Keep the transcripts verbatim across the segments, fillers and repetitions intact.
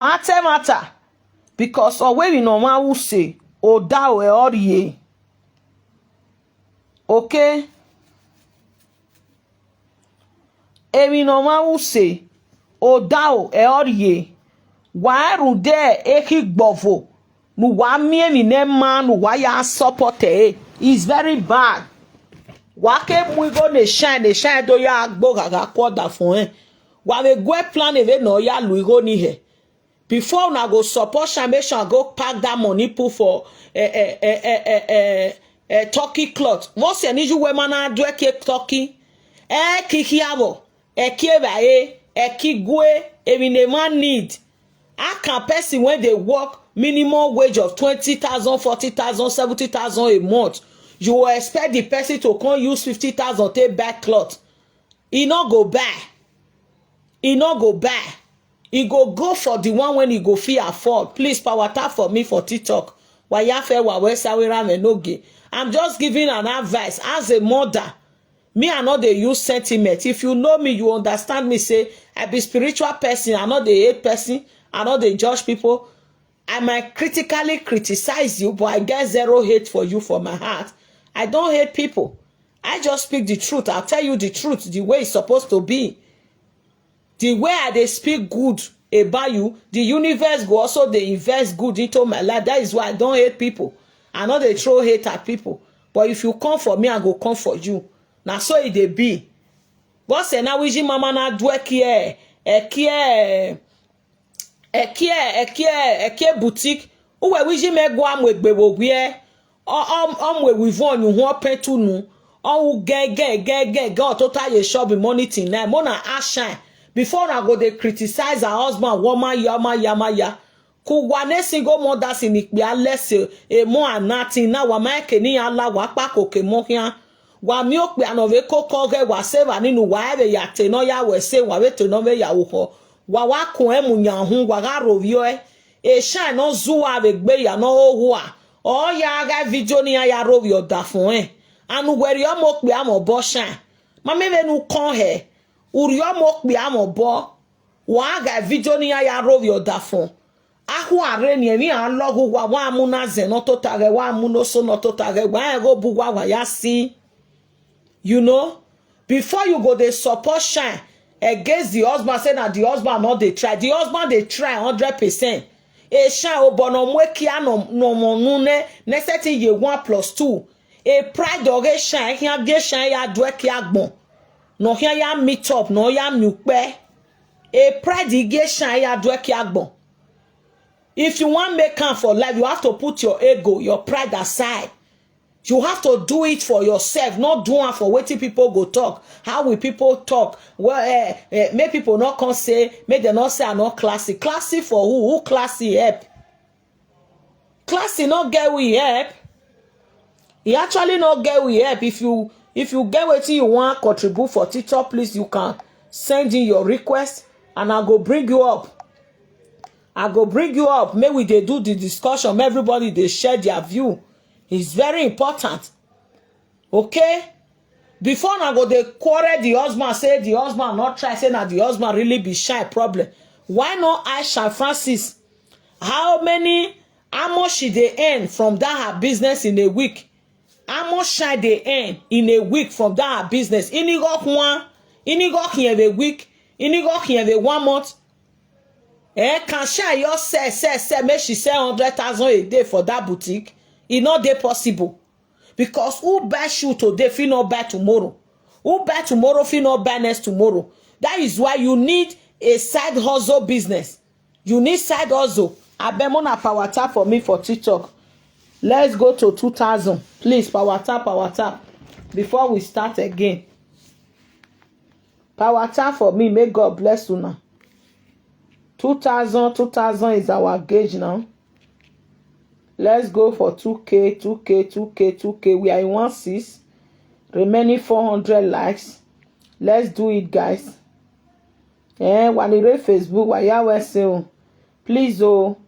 A ta ẹmwata, because ọ wẹ emwi ne ọmwa ru se, odaro ẹre ọ rrie. Okay? Emwi ne ọmwa ru se, odaro ẹre ọ rrie. Wa rẹn rhunmwuda ekhi gbọvo ne uwa miẹn emwi ne ẹ ma ne uwa ya support ẹre, is very bad. Wa ke mu igho ne shine, ne shine do ya gbe oghagha ku ọdafẹn ọnrẹn. Wa vbe gu plan vbene ọ ya lu igho ni hẹ. Before una go support shine, make sure una go pack that money put for, eh, eh, eh, eh, eh, eh, eh, turkey cloth. Vbọsiẹ ne iye uwẹ ma na duẹ kie turkey? Ẹ ki khian vbọ, ẹ ki evbare, ẹ ki gue, emwi ne emwa need. How can person wey dey work minimum wage of twenty thousand, forty thousand, seventy thousand a month, you will expect the person to come use fifty thousand take buy cloth? E no go buy. E no go buy. E go go for the one wey e go fit afford. Please, power tap for me for TikTok. Wa ya fe wa wẹ sa wẹ ra mwẹ nogie. I'm just giving an advice as a mother. Me, I no dey use sentiment. If you know me, you understand me say I be spiritual person. I no dey hate person. I no dey judge people. I might critically criticize you, but I get zero hate for you for my heart. I don't hate people. I just speak the truth. I'll tell you the truth the way it's supposed to be. The way I dey speak good about you, the universe go also dey invest good into my life. That is why I don't hate people. I no dey throw hate at people. But if you come for me, I go come for you. Na so e dey be. Vbọsiẹ ne a wẹ iye ima ma na duẹ kie, ẹ kie, ẹ kie, ẹ kie, ẹ kie boutique. Uwẹ wẹ iye imẹ gua mu egbe vbe owiẹ. Ọ, ọ, ọ mu ewu ivun ọyunhun ọ pẹn tu unu. Ọ ru gẹn, gẹn, gẹn, gẹn, gẹn, ọ tota ye shop morning till night. Mo na a shine. Before una go dey criticize her husband, wẹ ọ ma ya, ọ ma ya, ọ ma ya. Ke uwa ne single mothers ni kpia lẹse emọ a na tin na, wa ma rẹn eke ne iran la, wa kpako ke emọ khian. Wa miẹn okpia ne ọ vbe koko ọghẹ, wa sẹ evba ni ne uwa rẹn vbe ya te ne ọ ya ru ẹse, wa vbe te ne ọ vbe ya ru okhọ. Wa wa kun ẹn mu yan uhunmwu, wa gha rhovbiẹ ọe. Eshine ne ọ zẹ uwa vbe egbe ya ne ọ ho uwa, ọ ya gha vidio ne iran ya rhovbiẹ ọdafẹn ọnrẹn. And uwẹ rhie ọmọ okpia mwẹ obọ shine. Ma miẹn vbene u kọn hẹ, u rhie ọmọ okpia mwẹ obọ, wa gha vidio ne iran ya rhovbiẹ ọdafẹn. Akhua rre ni, emwi iran lọghọ uwa, wa mu na zẹ ne ọ tota ghẹ, wa mu ne oso ne ọ tota ghẹ, wa rẹn ghe obọ uwa, wa ya si. You know, before you go dey support shine against the husband, say na the husband no dey try. The husband dey try hundred percent. Eshine obọ ne ọ mu ekia ne ọ, ne ọ mwẹ unu nẹ, ne ẹ sẹtin ye one plus two. E pride ọghe shine, khian gie shine ya duẹ kie agbọn. Ne ọ khian ya meet up, ne ọ ya miẹn ukpẹ. E pride gie shine ya duẹ kie agbọn. If you wan make am for life, you have to put your ego, your pride aside. You have to do it for yourself, not do am for wetin people go talk. How will people talk? Well, eh, eh, make people not come say, make dem not say I not classy. Classy for who? Who classy help? Classy not get we help. E actually not get we help. If you, if you get wetin you wan contribute for TikTok, please, you can send in your request and I go bring you up. I go bring you up. Make we dey do the discussion. Make everybody dey share their view. It's very important. Okay? Before una go dey quarrel the husband, say the husband not try, say na the husband really be shine problem. Why not ask Shine Francis how many, how much she dey earn from that her business in a week? How much shine dey earn in a week from that her business? Inigho khuan, inigho khian vbe week, inigho khian vbe one month. Eh, can shine your sell, sell, sell, make she sell hundred thousand a day for that boutique? E no dey possible. Because who buy shoe today fit not buy tomorrow. Who buy tomorrow fit not buy next tomorrow. That is why you need a side hustle business. You need side hustle. Abeg, make una power tap for me for TikTok. Let's go to two thousand. Please, power tap, power tap. Before we start again. Power tap for me. May God bless una. Two thousand, two thousand is our gauge now. Let's go for two K, two K, two K, two K. We are in one six. Remaining four hundred likes. Let's do it, guys. Eh, wa ni rre Facebook, wa ya wẹ ẹse o. Please o,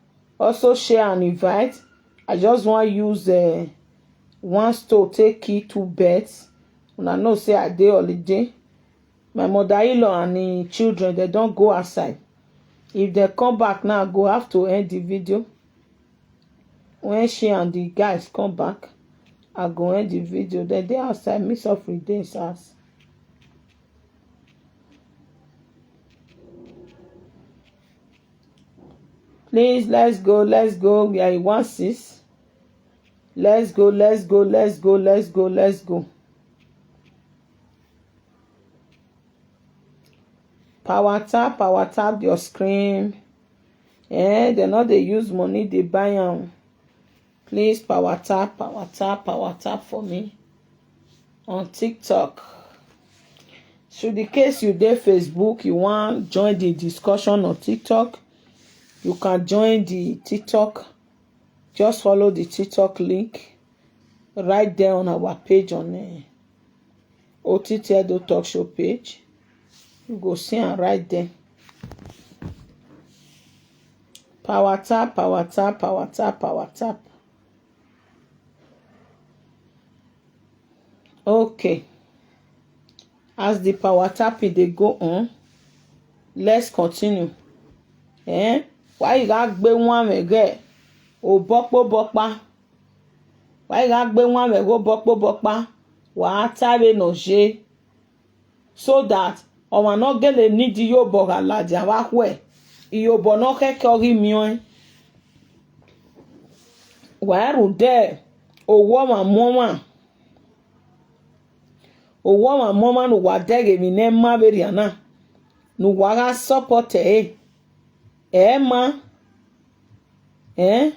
also share and invite. I just wan use, eh, one stone take kill two birds. Una know say I dey holiday. My mother-in-law and im children, dem don go outside. If they come back now, I go have to end the video. When she and the guys come back, I go end the video. They dey outside, Miss Offrey dey his house. Please, let's go, let's go. We are in one six. Let's go, let's go, let's go, let's go, let's go. Power tap, power tap your screen. Eh, they no dey use money, they buy am. Please, power tap, power tap, power tap for me on TikTok. So, the case you dey Facebook, you wan join the discussion on TikTok, you can join the TikTok. Just follow the TikTok link right there on our page on, eh, O T T Edo Talk Show page. You go see am right there. Power tap, power tap, power tap, power tap. Okay. As the power tapping dey go on, let's continue. Eh? Wa i gha gbe wanmwẹ ghe obọ kpe obọ ọkpa. Wa i gha gbe wanmwẹ ghe obọ kpe obọ ọkpa. Wa ta vbene ọ ye. So that ọmwa ne ọ gele need iyobọ gha ladian vbe akhuẹ, iyobọ ne ọ khẹke ọ ghi miẹn ọẹn. Wa rhunmwuda owa ọmwa mu ọmwa, owa ọmwa mu ọmwa ne uwa dẹghe emwi ne ẹ ma vberriọ na, ne uwa gha support ẹre. Ẹ ma, eh?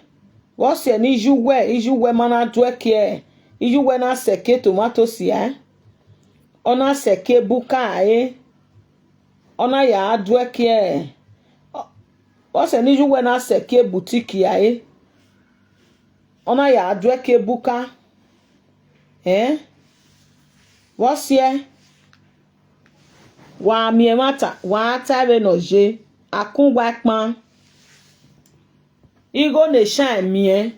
Vbe ọ siẹ ne iye uwẹ, iye uwẹ ma na duẹkiẹ, iye uwẹ na sẹke tomato sia, ọ na sẹke ebuka ẹre, ọ na ya duẹkiẹ, vbe ọ siẹ ne iye uwẹ na sẹke butiki ẹre, ọ na ya duẹkiẹ ebuka, eh? Vbe ọ siẹ, wa miẹn ẹmwata, wa ta vbene ọ ye, a kun uwa ẹkpan. Igho ne Shine miẹn,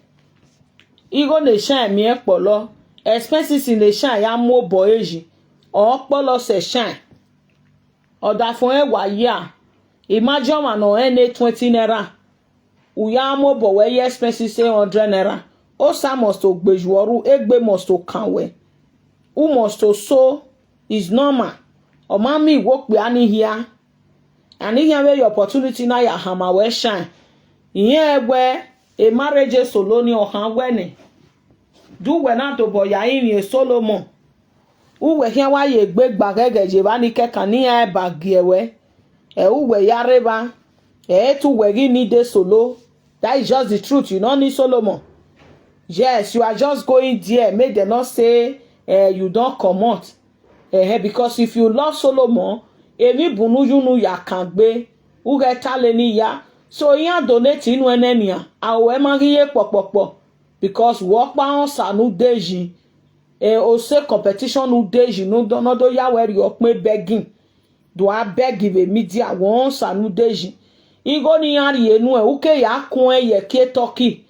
igho ne Shine miẹn kpọlọ, expenses ne Shine ya mu obọ ẹre yi, ọ kpọlọ sẹ Shine. Ọdafẹn wa ya, imagine ọmwa ne ọ rẹn ne twenty naira, u ya mu obọ wẹ ye expenses eight hundred naira, osa must to gbe yu ọrhu, egbe must to kan wẹ, u must to so, is normal. Ọ ma miẹn iwe okpia ni hia, and iran vbe ye opportunity na ya hanmwa wẹ Shine. Irẹn wẹ e marriage Solo ni ọ khan wẹ nẹ, de uwẹ na dobọ ya rinmwian Solomon. Uwẹ khian wa ye egbe gba ghẹghẹ ye evba ni kẹkan ne iran ba gie wẹ, ẹ uwẹ ya rre evba, ẹ te uwẹ ghi need Solo. That is just the truth, you no need Solomon. Yes, you are just going there, make dem no say, eh, you don comot. Ẹhẹn, because if you love Solomon, emwi bun ne u ya unu ya kan gbe, u ghẹ ta lele iya. So iran donate inu ẹnẹ nian, a ru ẹre ma ghi ye kpọkpọkpọ, because wẹ ọkpa rẹn osa ne u de yi, eh, ose competition ne u de yi, ne u do, ne ọ do ya wẹ rhie ọkpẹn begging, do a beg vbe media, wẹ rẹn osa ne u de yi. Igho ne iran rhie nuẹn, u ke ya kun ẹn ye ẹki Turkey,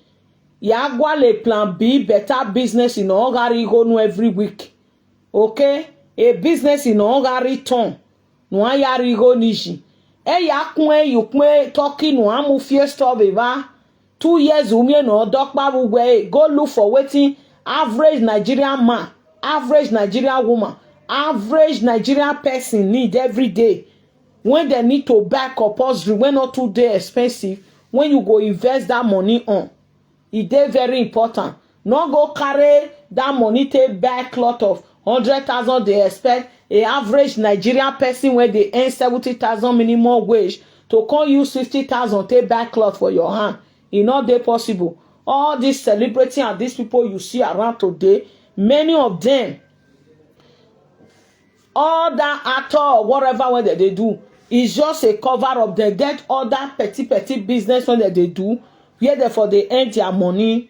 ya gualọ plan B, better business ne ọ gha rre igho nuẹn every week. Okay, a business ne ọ gha return, ne uwa ya rre igho ni yi. Ẹ ya kun ẹn ye ukpọn Turkey ne uwa mu fiesta vbe evba. Two years u miẹn ne ọ dọkpa vbe uwẹ, go look for wetin average Nigerian man, average Nigerian woman, average Nigerian person need every day. When they need to buy compulsory, when not too dey expensive, when you go invest that money on. E dey very important. No go carry that money take buy cloth of hundred thousand, dey expect a average Nigerian person wey dey earn seventy thousand minimum wage to come use fifty thousand take buy cloth for your hand. E no dey possible. All these celebrity and these people you see around today, many of them, all that actor or whatever wey dem dey do, is just a cover up. Dem get other petty petty business wey dem dey do, where dem for dey earn their money.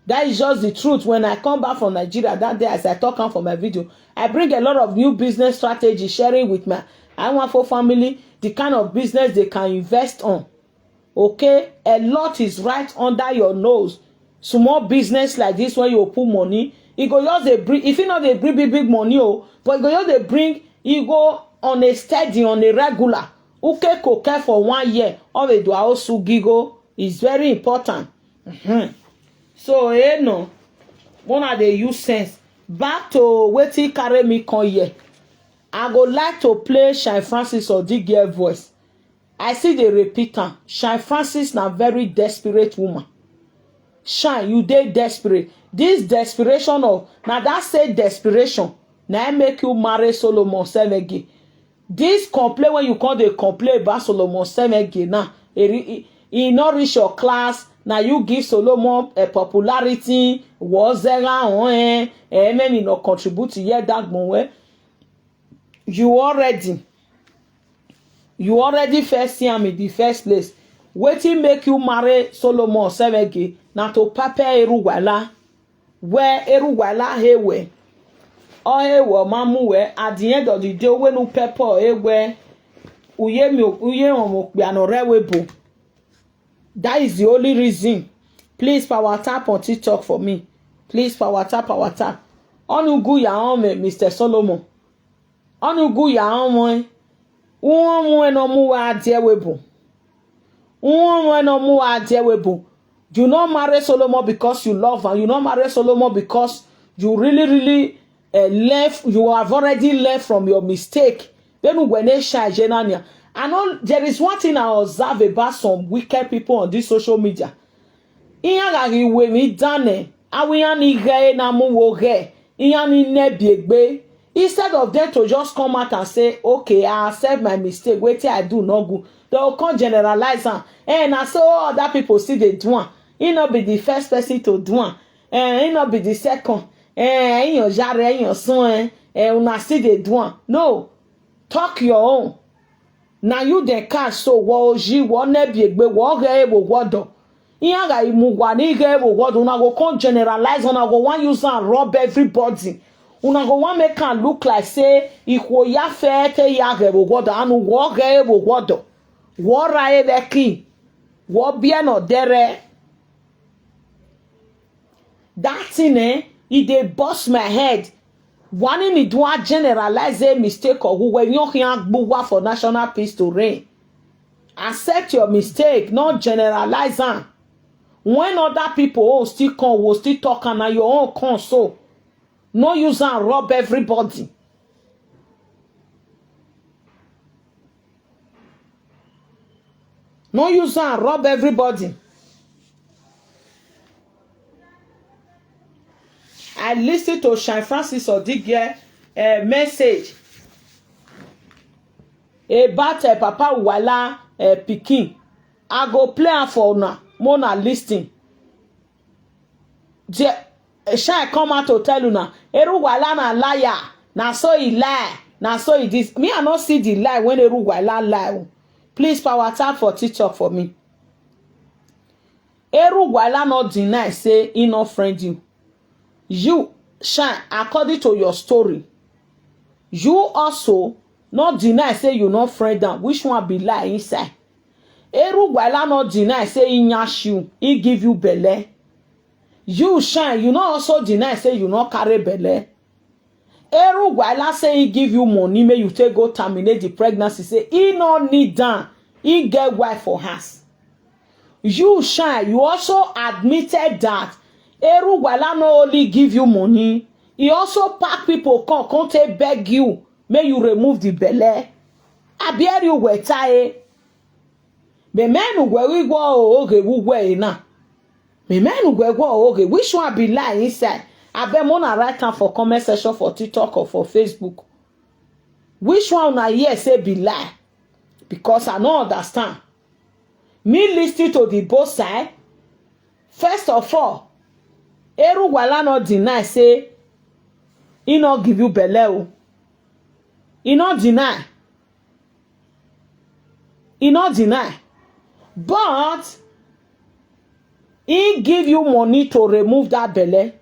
That is just the truth. When I come back from Nigeria that day, as I talk am for my video, I bring a lot of new business strategy sharing with my Iwanfo family, the kind of business they can invest on. Okay, a lot is right under your nose. Small business like this, when you put money, e go just dey bring, e fit no dey bring big big money o, but e go just dey bring, e go on a steady, on a regular, Ukeko kẹ for one year, ọ vbe do aro su gigho. Is very important. Mhm. So, eh, no. Una dey use sense. Back to wetin carry me come here. I go like to play Shine Francis Odigie voice. I still dey repeat am. Shine Francis na very desperate woman. Shine, you dey desperate. This desperation of, na that same desperation, na im make you marry Solomon Semege. This complain wey you come dey complain about Solomon Semege now, e re-, e, e no reach your class, na you give Solomon a popularity, wẹ ọ zẹ gha họn ẹn, ẹmwẹ emwi ne ọ contribute ye ẹdagbọn wẹ. You already, you already first see am in the first place. Wetin make you marry Solomon Semege na to pepper Erhuvwala. Wẹ Erhuvwala he wẹ, ọ he wẹ ọ ma mu wẹ, at the end of the day, uwẹ ne u pepper ọre wẹ, u ye miẹn, u ye rọnmwẹ okpia ne ọ rre ẹvbo ebo. That is the only reason. Please power tap on TikTok for me. Please power tap, power tap. Ọnii u gu ya rọnmwẹ Mister Solomon. Ọnii u gu ya rọnmwẹ, u rọnmwẹ ne ọ mu uwa die ẹvbo ebo. U rọnmwẹ ne ọ mu uwa die ẹvbo ebo. You no marry Solomon because you love am. You no marry Solomon because you really, really, eh, learn, you have already learned from your mistake. Vbene uwẹ ne Shine ye na nian. I know there is one thing I observe about some wicked people on this social media. Iran gha ghi ru emwi dan nẹ, avbe iran ni ghẹ ẹre na mu uwu ghẹ, iran ni nẹ biẹ egbe. Instead of them to just come out and say, "Okay, I accept my mistake, wetin I do no good," they will come generalize am. "Eh, na so other people still dey do am. He no be the first person to do am. Eh, he no be the second. Eh, iran ya rre, iran sọn, eh, eh, una still dey do am." No, talk your own. Na you dem catch so, wẹ oyi, wẹ ọ nẹ biẹ egbe, wẹ ọ ghẹ ẹre vbe owa ọdọ. Iran gha mu uwa ni ghẹ ẹre vbe owa ọdọ, una go come generalize, una go wan use am rob everybody. Una go wan make am look like say ikhuo ya fẹ te ya ghẹ vbe owa ọdọ, and wẹ ọ ghẹ ẹre vbe owa ọdọ. Wẹ ọ ra ẹre vbe ẹki, wẹ ọ biẹ ne ọ dẹrẹ. That thing, eh, e dey burst my head. Wa ni ni do a generalize a mistake or who were yon khian gbuwa for national peace to reign. Accept your mistake, not generalize am. When other people own still come, will still talk am, na your own come so. No use am rob everybody. No use am rob everybody. I listen to Shine Francis Odigie, eh, message about, eh, Papa Wala, eh, pikin. I go play am for una, make una listen. The, eh, Shine come out to tell una, Erhuvwala na liar, na so he lie, na so he this. Me, I no see the lie when Erhuvwala lie o. Please, power tap for TikTok for me. Erhuvwala no deny say he no friend you. You, Shine, according to your story, you also no deny say you no friend am. Which one be lie inside? Erhuvwala no deny say he nyash you, he give you belle. You, Shine, you no also deny say you no carry belle. Erhuvwala say he give you money make you take go terminate the pregnancy, say he no need am, he get wife for house. You, Shine, you also admitted that Erhuvwala no only give you money, he also pack people come, come take beg you make you remove the belle. Abi ẹre uwẹ ta ẹre? Mẹ mẹ ne uwẹ ghi wẹ oghe vbe uwẹ ẹre na. Mẹ mẹ ne uwẹ wẹ oghe. Which one be lie inside? Abeg, make una write am for comment section for TikTok or for Facebook. Which one una hear say be lie? Because I no understand. Me listen to the both side. First of all, Erhuvwala no deny say he no give you belle o. He no deny. He no deny. But he give you money to remove that belle.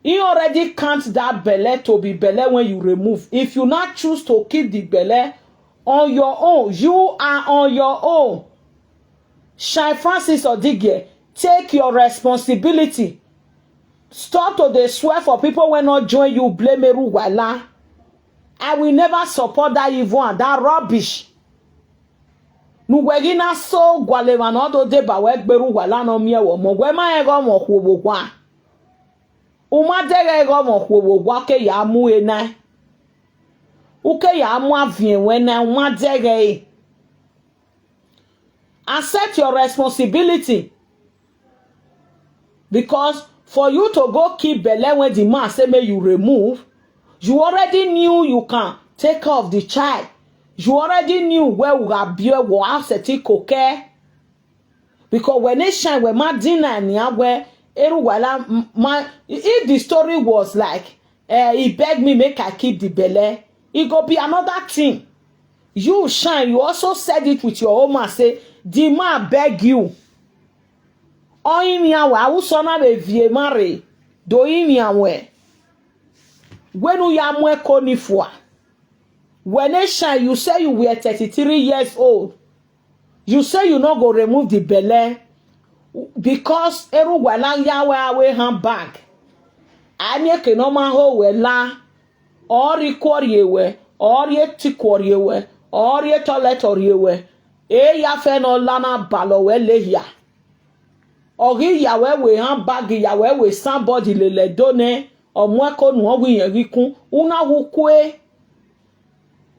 He already count that belle to be belle when you remove. If you now choose to keep the belle on your own, you are on your own. Shine Francis Odigie, take your responsibility. Stop to dey swear for people wey no join you, blame Erhuvwala. I will never support that evil and that rubbish. Uwẹ ghi na so gualọ emwa ne ọ do deba wẹ gbe erha uwa la ne ọ miẹn wẹ ọmọ, wẹ ma rẹn ighe ọmọ okhuo vbe owa. U ma dẹghẹ ighe ọmọ okhuo vbe owa, ọ ke ya mu ẹre nae. U ke ya mu aviẹn ruẹ nae, u ma dẹghẹ ẹre. Accept your responsibility. Because for you to go keep belle when the man say make you remove, you already knew you can take care of the child. You already knew wẹ u gha biẹ, wẹ a sẹtin koko ẹe. Because wẹ ne shine, wẹ ma dinna nian wẹ erha uwa la ma, if the story was like, eh, he begged me make I keep the belle, it go be another thing. You shine, you also said it with your own mouth, say the man beg you. Ọ rinmwian wẹ, awusa na vbe viọ emwa rre, do rinmwian wẹ. Wẹ ne u ya mu ẹko ni fua. Wẹ ne shine, you say you were thirty-three years old. You say you no go remove the belle because erha uwa la ya wẹ aro ehan bag. A miẹn eke ne ọ ma ho wẹ la, ọ rhie ikuọ rrie wẹ, ọ rhie etikuọ rrie wẹ, ọ rhie toilet rrie wẹ, eya fẹ ne ọ la na balọ wẹ lehia. Ọ ghi ya wẹ wẹ ehan bag, ya wẹ wẹ somebody lele Ẹdo nẹ, ọ mu ẹko nuẹn, ọ wẹ irẹn ghi kun, u na wu kue.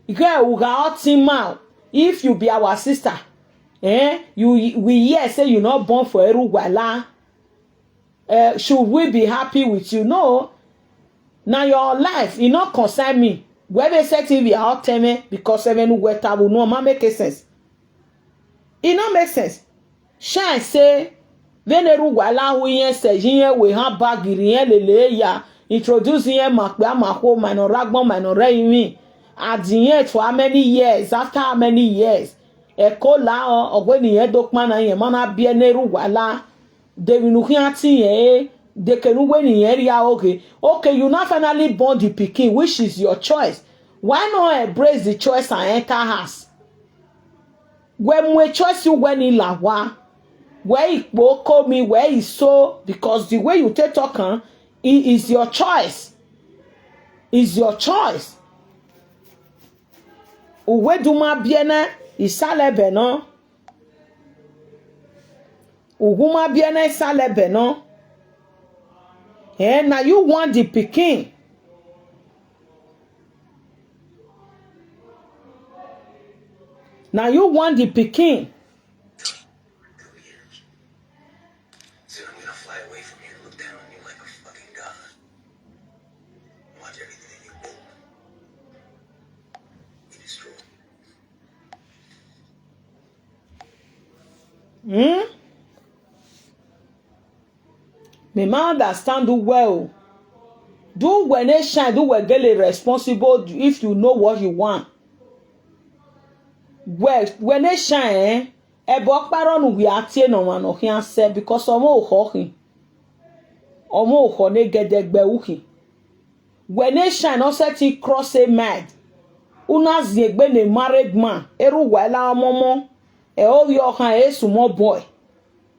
Ghẹ u gha ọtẹn ma, if you be our sister, eh, you, we hear say you no born for erha uwa la, eh, should we be happy with you? No. Na your life, e no concern me. Wẹ vbe sẹtin vbe a ọtẹn mwẹ, because ẹmwẹ ne uwẹ ta vbe unu ọ ma make sense. E no make sense. Shine say, vbene erha uwa la hu irẹn sẹ ye irẹn wẹ ehan bag rhie irẹn lele ya, introduce irẹn ma okpia ma okhuo, ma ne ọ rre agbọn, ma ne ọ rre ẹrinmwi. And irẹn for how many years, after how many years, ẹko la ọ, ọ wẹ ne irẹn do kpanna, irẹn ma na biẹ ne erha uwa la. De emwi ne u khian tie irẹn re, de eke ne uwẹ ne irẹn rhie aro ghe. Okay, you now finally born the pikin, which is your choice. Why not embrace the choice and enter house? Wẹ mu choice uwẹ ni la owa. Wẹ i kpo oko mi, wẹ i so, because the way you take talk am, it is your choice. Is your choice. Uwẹ du ma biẹ nẹ, isalẹ ẹbẹ nọ. Uwu ma biẹ nẹ, isalẹ ẹbẹ nọ. Eh, na you want the pikin. Na you want the pikin. So I'm gonna fly away from here, look down on you like a fucking god. Watch everything that you build be destroyed. Hmm? Me ma understand you well. Do wẹ ne shine, do wẹ gele responsible if you know what you want. Wẹ, wẹ ne shine, eh? Ẹbọ ọkpa rọ ne uwẹ a tie ne ọmwa ne ọ khian sẹ, because ọmọ okhọ khin. Ọmọ okhọ ne gẹdẹgbẹ u khin. Wẹ ne shine ọ sẹtin cross a mind. U na ziengbe ne married man, erha uwa la ọmọmọ, ẹ ovbi ọkhan, ẹ small boy.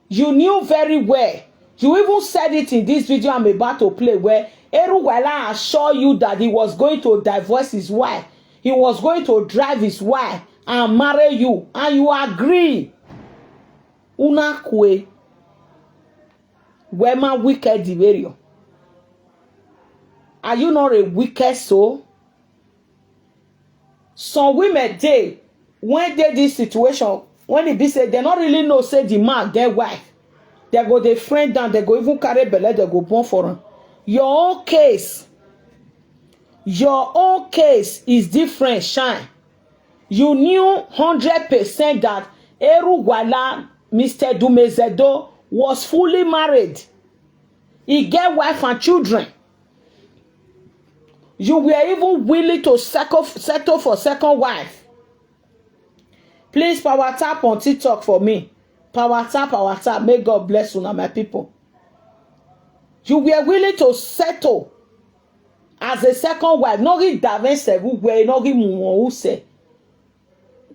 You knew very well. You even said it in this video I'm about to play, where erha uwa la assure you that he was going to divorce his wife. He was going to drive his wife and marry you, and you agree. U na kue. Wẹ ma wicked vberriọ. Are you not a wicked soul? Some women dey, when dey this situation, when e be say dem no really know say the man get wife, dem go dey friend am, dem go even carry belle, dem go born for am. Your own case, your own case is different, shine. You knew hundred percent that erha uwa la, Mister Dumezedo, was fully married. He get wife and children. You were even willing to settle, settle for second wife. Please power tap on TikTok for me. Power tap, power tap. May God bless una, my people. You were willing to settle as a second wife. Ne ọ ghi da mwẹ sẹ vbe uwẹ, ne ọ ghi mu uhunmwu sẹ.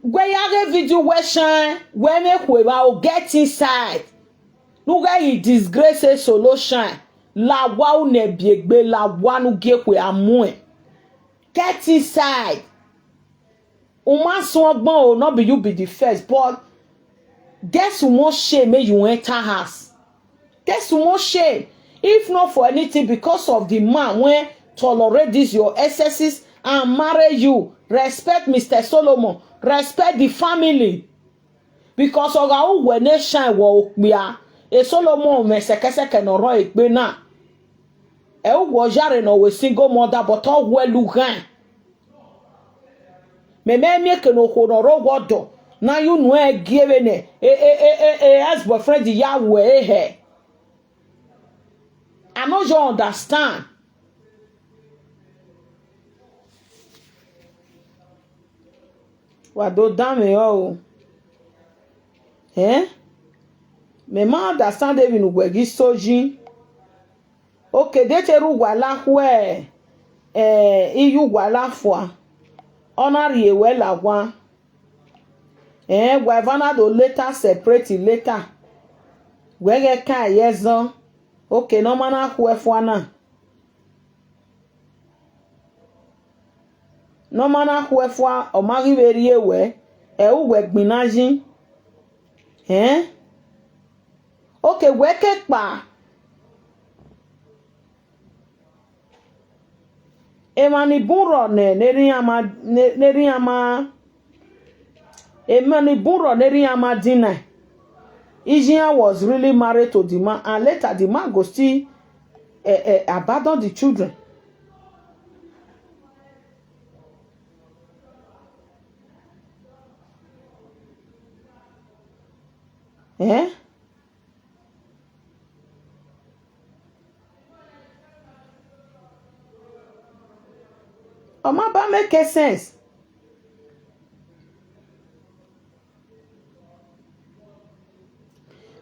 Wẹ ya ghe video wẹ shine, wẹ mwẹ ekhue evba o, get inside. Ne u ghẹ ghi disgrace eso lo shine. La owa, u nẹ biegbe, la owa ne u gie ekhue a muẹn. Get inside. U ma suẹn ọgbọn o, no be you be the first, but Get small shame, make you enter house. Get small shame. If not for anything, because of the man wey tolerate these your excesses and marry you, respect Mister Solomon, respect the family. Because ọ gha ru wẹ ne shine wẹ okpia, e Solomon mwẹ sẹkẹsẹkẹ ne ọ rrọọ egbe na. Ẹ u wẹ ọ yare ne ọ wẹ single mother, but ọ wẹ lughan. Mẹ mẹ miẹn eke ne okhuo ne ọ rre owa ọdọ na ya unu ẹn gie vbe nẹ, e, e, e, e, e ex boyfriend ya wẹ ehẹ. I no just understand. Wa do dan mwẹ rọ o. Eh? Mẹ ma understand emwi ne uwẹ ghi so yi. Okay, de te rre uwa la khuẹ, eh, iye uwa la fua, ọ na rhie wẹ la owa. Eh, wa eva na do later separate later. Wẹ ghẹ ka ye ẹzọ. Okay, ne ọ ma na khuẹ fua na. Ne ọ ma na khuẹ fua, ọ ma ghi vbe rhie wẹ, ẹ u wẹ gbinna yi. Eh? Okay, wẹ ke kpa. Emwa ni bun rrọọ ne, ne erha iran ma, ne, ne erha iran ma, emwa ni bun rrọọ ne erha iran ma dinna. Iye iran was really married to the man, and later the man go still, eh, eh, abandon the children. Eh? Ọ ma ba make sense.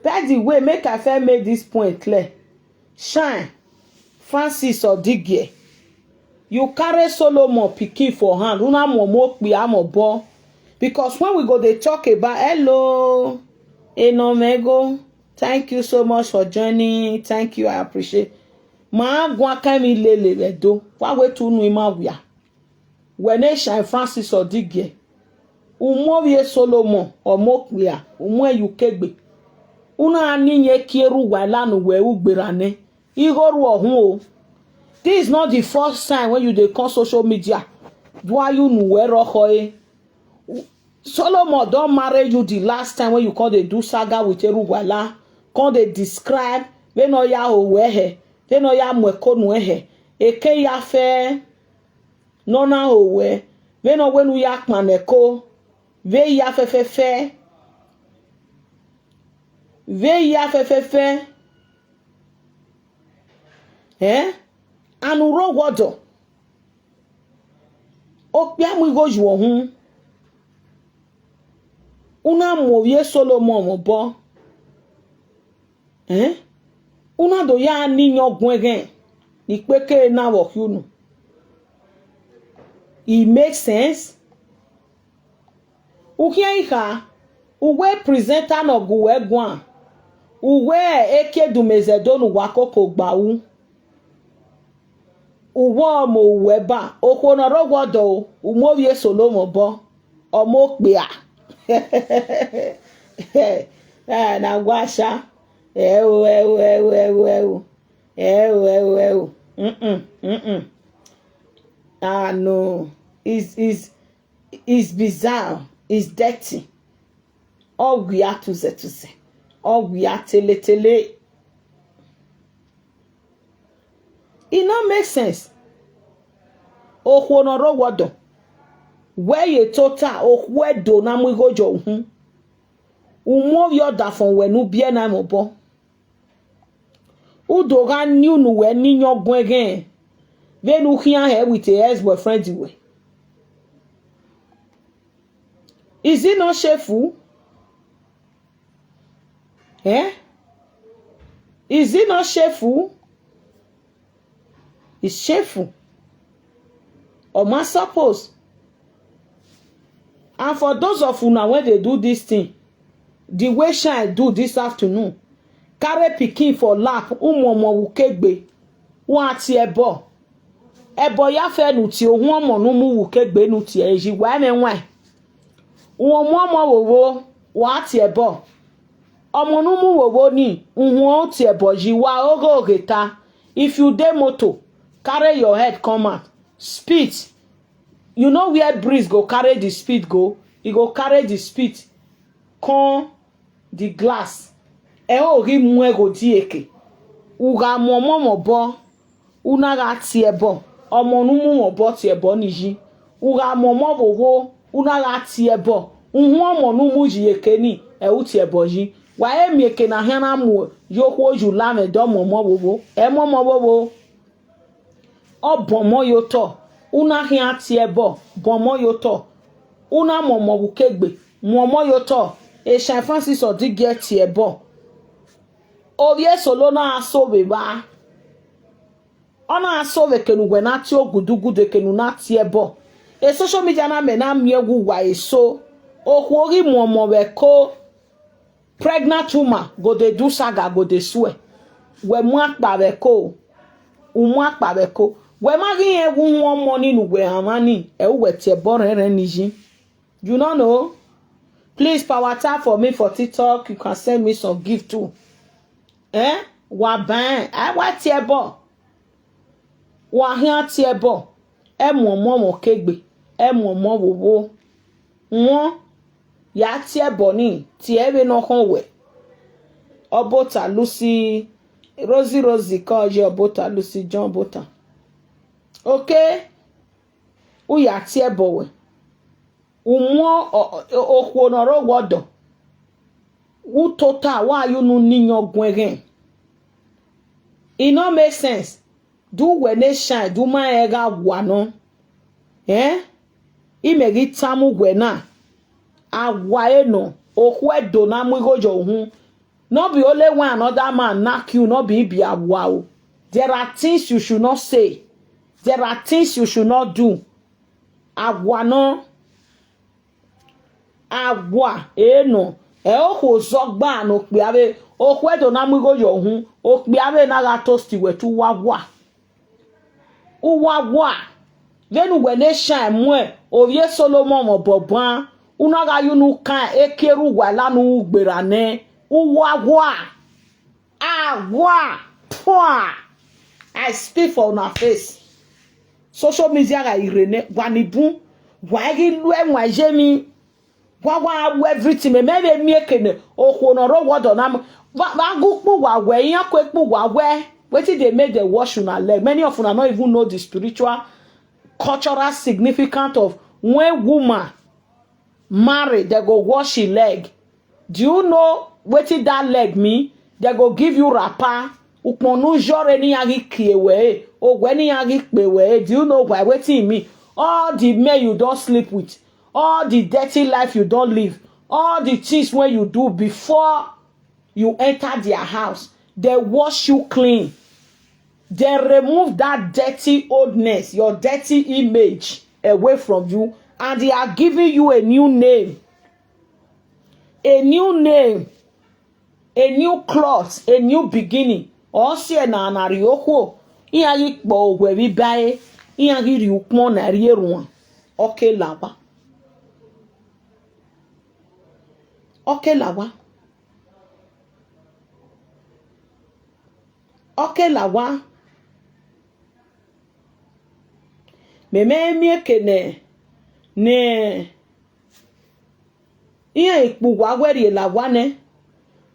By the way, make I first make this point clear. Shine, Francis Odigie, you carry Solomon pikin for hand, una muọmọ okpia mọ obọ. Because when we go dey talk about, hello, Enomego, thank you so much for joining. Thank you, I appreciate. Ma guan kan emwi lele vbe Ẹdo, wa wẹ te unu ima wia. Wẹ ne Shine Francis Odigie, u mu ovbi e Solomon, ọ mu okpia, u mu ẹn ye ukegbe. U na ni iyẹn kie rre uwa la ne uwẹ ru gberra nẹ. Igho ru ọhun o. This is not the first time when you dey come social media. Do you know where rọkhọ e? Solomon don marry you the last time when you come dey do saga with Eruwala, come dey describe vbene ọ ya ho wẹ hẹ, vbene ọ ya mu ẹko nuẹn hẹ, eke ya fẹ ne ọ na ho wẹ, vbene ọ wẹ ne u ya kpannẹ ẹko, vbe ya fẹfẹfẹ, vbe ya fẹfẹfẹ. Ẹn, anu rre owa ọdọ, okpia mu igho yu ọhun, u na mu ovbi e Solomon mwẹ obọ, ẹn, u na do ya ni iyẹn ọguẹn ẹghẹ ne ikpeke na vbe ọ khiẹ unu. It makes sense. U khian i kha, uwẹ presenter ne ọ gu wẹ guan, uwẹ Ekiedumezẹdo ne uwa koko gba ru. Uwẹ ọmọ uwẹ ba, okhuo ne ọ rre owa ọdọ o, u mu ovbi e Solomon obọ, ọ mu okpia. Eh, na gua sha. Ẹo, ẹo, ẹo, ẹo, ẹo. Ẹo, ẹo, ẹo. Mm-mm, mm-mm. Ah, no. Is, is, is bizarre. Is dirty. Ọ wia tuzẹtuzẹ. Ọ wia teletele. It no make sense. Okhuo ne ọ rre owa ọdọ, wẹ ye tota okhuo Ẹdo na mu igho yọ uhunmwu. U mu ovbi ọdafọn ruẹ ne u biẹ na mwẹ obọ. U do gha ni unu wẹ ni iyẹn ọguẹn ẹghẹ vbene u khian hẹ with a ex-boyfriend ruẹ. Is it not shameful? Eh? Is it not shameful? It's shameful. Ọ ma suppose. And for those of una wey dey do this thing, the way Shine do this afternoon, carry pikin for lap, u mu ọmọ vbe ukegbe, wa tie ẹbọ. Ẹbọ ya fẹ ne u tie, uhunmwu ọmọ ne u mu vbe ukegbe ne u tie, eyi wa ẹmwẹ waẹn. U mu ọmọ vbe ovbo, wa tie ẹbọ. Ọmọ ne u mu vbe owo ni, uhunmwu tie ẹbọ yi, wa oghe oghe ta. If you dey motor, carry your head come out. Spit. You know where breeze go carry the spit go? E go carry the spit come the glass. Ẹ ho ghi mu ẹghẹ odieke. U gha mu ọmọ mwẹ obọ, u na gha tie ẹbọ. Ọmọ ne u mu mwẹ obọ tie ẹbọ ni yi. U gha mu ọmọ vbe owo, u na gha tie ẹbọ. Uhunmwu ọmọ ne u mu yi eke ni, ẹ u tie ẹbọ yi. Wa he miẹn eke ne a khian na mu ye okhuo yi, u la mwẹ dọ mu ọmọ vbe owo. Ẹ mu ọmọ vbe owo. Ọ bọ ọmọ ye otọ, u na khian tie ẹbọ, bọ ọmọ ye otọ, u na mu ọmọ vbe ukegbe, mu ọmọ ye otọ. Eshare Francis Ọdigie tie ẹbọ. Ovbi eso lo na so vbe evba. Ọ na so vbe eke ne uwẹ na tie ogudugudu, eke ne u na tie ẹbọ. E social media na mẹ na miẹn wẹ uwa eso. Okhuo ghi mu ọmọ vbe ẹko. Pregnant woman go dey do saga, go dey swear. Wẹ mu akpa vbe ẹko. U mu akpa vbe ẹko. Wẹ ma ghi rẹn wẹ uhunmwu ọmọ ni ne uwẹ rhan mwa ni, ẹ uwẹ tie ẹbọ rẹnrẹn ni yi. You no know? Please power tap for me for TikTok. You can send me some gift too. Eh? Wa bẹn, ẹ wa tie ẹbọ. Wa khian tie ẹbọ, ẹ mu ọmọ mwẹ ukegbe, ẹ mu ọmọ vbe owo. Wọn, ya tie ẹbọ ni, tie vbene ọ khọn wẹ. Ọbota Lucy, Rosie Rosie kọ ye Ọbota Lucy John Ọbota. Okay, u ya tie ẹbọ wẹ. U mu o-, o-, okhuo ne ọ rre owa ọdọ, u tota, wa ye unu ni yan ọguẹn ẹghẹn. It no make sense. Do uwẹ ne shine, do ma rẹn gha wa nọ. Ẹn? Imẹ ghi tama uwẹ na, a wa ẹre nọ, okhuo Ẹdo na mu igho ye uhunmwu. No be only when another man knack you, no be ibi a wa o. There are things you should not say. There are things you should not do. A wa nọ, a wa ẹre nọ. Ẹ okhuo zọgba ne okpia vbe, okhuo Ẹdo na mu igho ye uhunmwu, okpia vbe na gha toast wẹ te u wa wa. U wa wa, vbene uwẹ ne shine mu ovbi e Solomọn mwẹ obọ ban, u na gha ye unu kan ekiẹ erha uwa la ne u ru gberra nẹ, u wa wa. A wa, pua! I spit for una face. Social media gha rre nẹ, wa ni bun, wa i ghi lu ẹwaẹn ye emwi. Wa wa ru everything, mẹ, mẹ vbe miẹn eke ne okhuo ne ọ rre owa ọdọ na mu. Vbe, vbe a gu ukpu uwa wẹ, iran ku ekpu uwa wẹ. Wetin dey make dem wash una leg? Many of una no even know the spiritual, cultural significance of when woman marry, dem go wash e leg. Do you know wetin that leg mean? Dem go give you wrapper. Ukpọn ne u yọrre ne iran ghi kie wẹ re, owẹ ne iran ghi kpe wẹ re. Do you know why? Wetin e mean? All the men you don sleep with, all the dirty life you don live, all the things wey you do before you enter their house, dem wash you clean. Dem remove that dirty oldness, your dirty image away from you, and they are giving you a new name. A new name, a new cloth, a new beginning. Ọ si ẹna na rrie okhuo, iran ghi kpọ owẹ vbe ibare, iran ghi rhie ukpọn na rrie erhuan. Ọ ke la owa. Ọ ke la owa. Ọ ke la owa. Mẹ mẹ miẹn eke nẹ, ne iran ikpe uwa wẹ rrie la owa nẹ.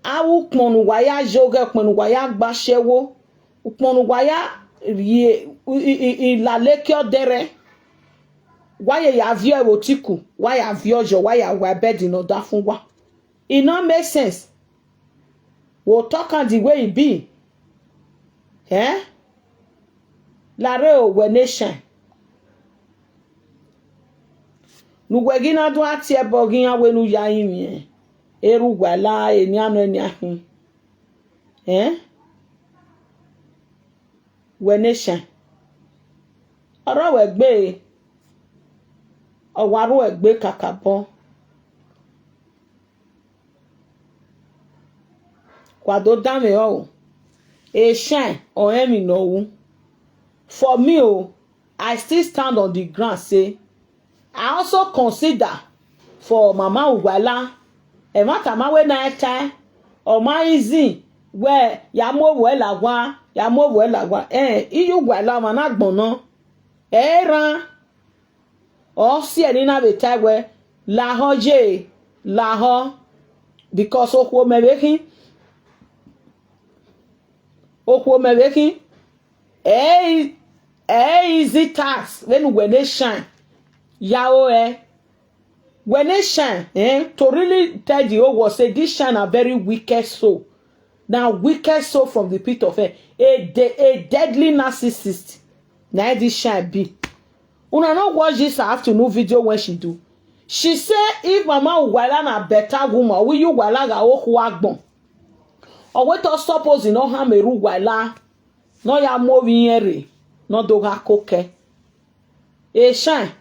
Avbe ukpọn ne uwa ya ye oghẹ, ukpọn ne uwa ya gba aṣẹwo, ukpọn ne uwa ya rhie i, i, i, i laleke ọdẹrẹ, wa ye ya viọ ẹvbo otiku, wa ya viọ yọ, wa ya wa bed ne ọ da fun uwa. It no make sense. We'll talk am the way e be. Eh? Lare owẹ ne shine. Ne uwẹ ghi na do a tie ẹbọ ghe iran wẹ ne u ya rinmwian erha uwa la enian nọ enian khin. Eh? Wẹ ne shine. Ọ rre wẹ gbe, ọ wa rre wẹ gbe kakabọ. Wa do danmwehọ o. E shine ọrọre emwi ne ọ ru. For me o, I still stand on the ground say, I also consider for Mama Uwala, ẹmwata ma wẹ na tae, Ọ ma easy wẹ ya mu ovbuẹ la owa, ya mu ovbuẹ la owa. Ẹn, iye uwa la ọmwa na agbọn nọ. Ẹ i rran. Ọ si ẹre ne I na vbe tae wẹ, lahọ ye, lahọ, because okhuo mẹ vbe khin, okhuo mẹ vbe khin, ẹ i, ẹ i easy task vbene uwẹ ne shine ya ro ẹe. Wẹ ne shine, eh, to really tell the whole world say this shine na very wicked soul. Na wicked soul from the pit of hell. A de-, a deadly narcissist. Na this shine be. Una no watch this afternoon video when she do. She say if Mama Uwaila na better woman, ọ wẹ iye Uwaila gha ro okhuo agbọn. Ọ wẹ te ọ suppose ne ọ hama erha Uwaila, ne ọ ya mu ovbi irẹn rre, ne ọ do gha kokẹ. E shine.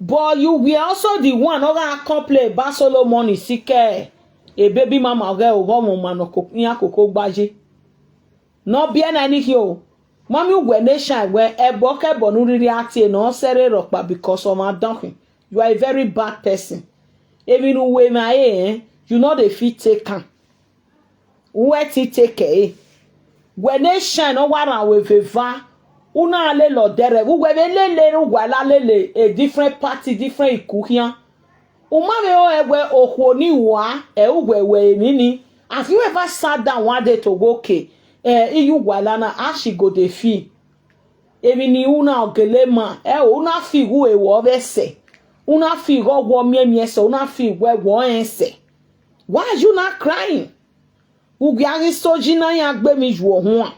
But you were also the one ne ọ gha complain ba Solomon sikẹ baby mama ọghe ọghọmwẹ ọma ne ọ ko, iran koko gba ye. Ne ọ biẹ na ni khin o. Mami, uwẹ ne shine wẹ ẹbọ kẹbọ ne u rhirhi a tie ne ọ sẹrre rhọkpa because ọmwa dọkhin. You are a very bad person. Emwi ne uwẹ emwa ẹre, eh, you no dey fit take am. Uwẹ te take ẹre. Wẹ ne shine ne ọ wa rhan aro eva eva, u na lele ọdẹrẹ vbe uwẹ vbe lele erha Uwaila lele a different party, different iku khian. U ma vbe rẹn wẹ okhuo ni wa ẹ uwẹ wẹ emwi ni, have you ever sat down one day to go, okay, eh, iye Uwaila na, how she go dey feel? Emwi ni u na gele ma, ẹ o, u na fi igho ẹre wẹ ọ vbe sẹ, u na fi igho wẹ ọ miẹnmiẹn sẹ, u na fi igho wẹ ọ rẹn sẹ. Why are you not crying? U gia ghi so yi na iran gbe emwi yuọ huan.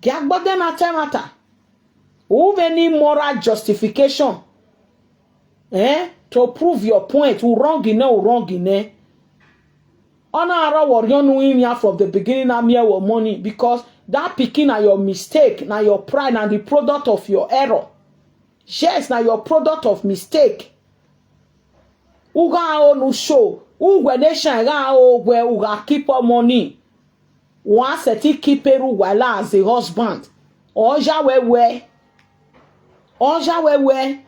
Gia gbe ọdẹ na ta ẹmwata. U vbe need moral justification, eh, to prove your point. U wrong nẹ, u wrong nẹ. Ọ na rọ wẹ ọriọn ne u rinmwian from the beginning na miẹn wẹ ọmọ ni, because that pikin na your mistake, na your pride, na the product of your error. Yes, na your product of mistake. U gha ro ne u show, uwẹ ne shine gha ro wẹ u gha keep ọmọ ni. Wa sẹtin keep erha Uwaila as a husband. Ọ ya wẹ wẹ. Ọ ya wẹ wẹ.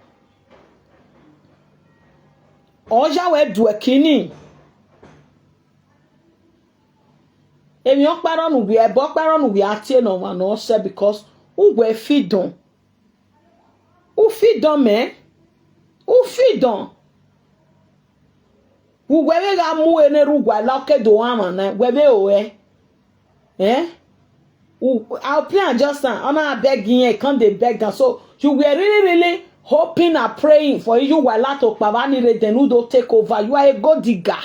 Ọ ya wẹ duẹ kini. Emwi ọkpa rọ ne uwẹ, ẹbọ ọkpa rọ ne uwẹ a tie ne ọmwa ne ọ sẹ, because uwẹ fi dọn. U fi dọn mẹ. U fi dọn. Uwẹ vbe gha mu ẹre ne erha Uwaila, ọ ke do rhan mwa na, wẹ vbe ro ẹe. Eh? U, our prayer just now, ọ na beg iran, e come dey beg am. So you were really, really hoping and praying for iye Uwaila to kpavba ni rre, then u do take over. You are a gold digger,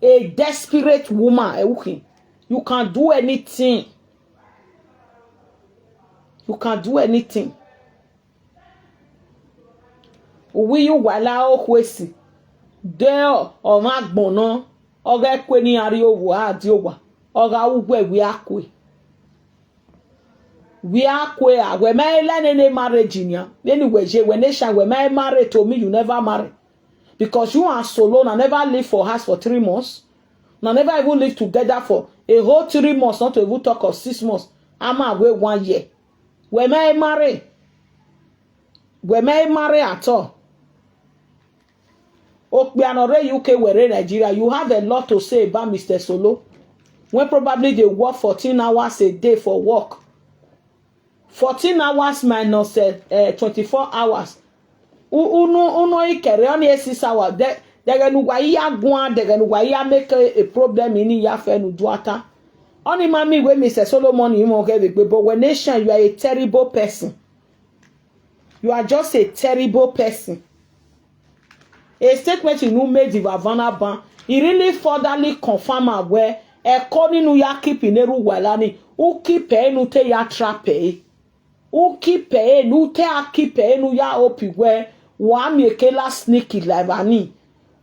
a desperate woman, ẹvbokhin. You can do anything. You can do anything. Uwu iye Uwaila okhuo esi, de ọmwa agbọn nọ, ọ gha kue ne iran rrie owa, a die owa, ọ gha ru wẹ wẹ a kue. Wẹ a kue a, wẹ ma he la nene marriage nian, vbene uwẹ ye, wẹ ne shine, wẹ ma he marry, to me you never marry. Because you and Solo na never live for house for three months. Na never even live together for a whole three months, not to even talk of six months. Ama wẹ one year. Wẹ ma he marry. Wẹ ma he marry at all. Okpia ne ọ rre U K, wẹ rre Nigeria, you have a lot to say about Mister Solo. When probably they work fourteen hours a day for work. Fourteen hours minus, eh, eh, twenty-four hours. U-, unu, unu i kẹre, ọni e six hours. De, dẹghẹ ne uwa ya guan, dẹghẹ ne uwa ya make a, a problem ini ya fẹ ne u do ata. Ọni ma mean wẹ Mister Solomon i mwẹ ọghẹ vbe egbe, but wẹ ne shine, you are a terrible person. You are just a terrible person. A statement you know made the Vavana ban, he really furtherly confirm am wẹ ẹko ni ne u ya keep ne erha Uwaila ni, u keep ẹre ne u te ya trap ẹre. U keep ẹre, ne u te a keep ẹre, ne u ya hope wẹ wa miẹn eke la sneak la evba ni.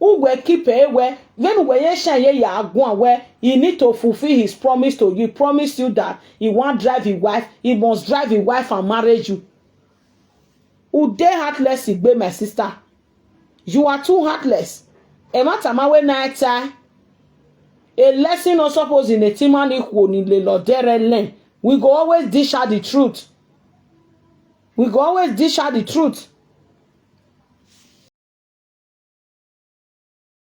Uwẹ keep ẹre wẹ, vbene uwẹ ye shine ye ya guan wẹ, he need to fulfill his promise to you. He promise you that he wan drive his wife, he must drive his wife and marry you. U dey heartless igbe, my sister. You are too heartless. Ẹmwata ma wẹ na ta. A lesson no suppose in a team and equal ni lele ọdẹrẹ learn. We go always dish out the truth. We go always dish out the truth.